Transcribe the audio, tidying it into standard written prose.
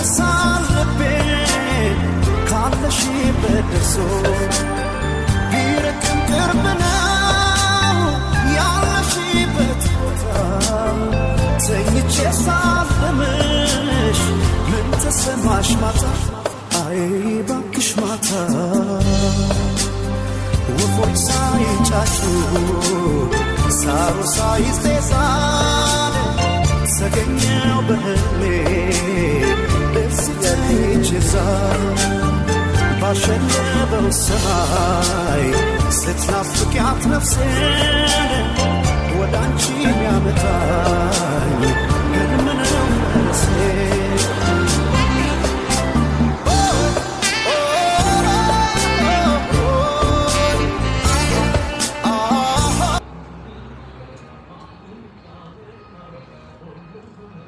ይደርሳል ልቤ ካለሽበት ደርሶ፣ ቢርቅም ቅርብ ነው ያለሽበት ቦታ። ተኝቼ ሳልምሽ ምን ተሰማሽ ማታ? አይ ባክሽ ማታ፣ ወፎች ሳይንጫጩ፣ ሳሩ ሳይጤሳል ተገኘው በህልሜ እዚህ ተኝቼ ዛር ባሸለበው ሰማይ። ስትናፍቂያት ነፍሴን ወደ አንቺ የሚያመጣ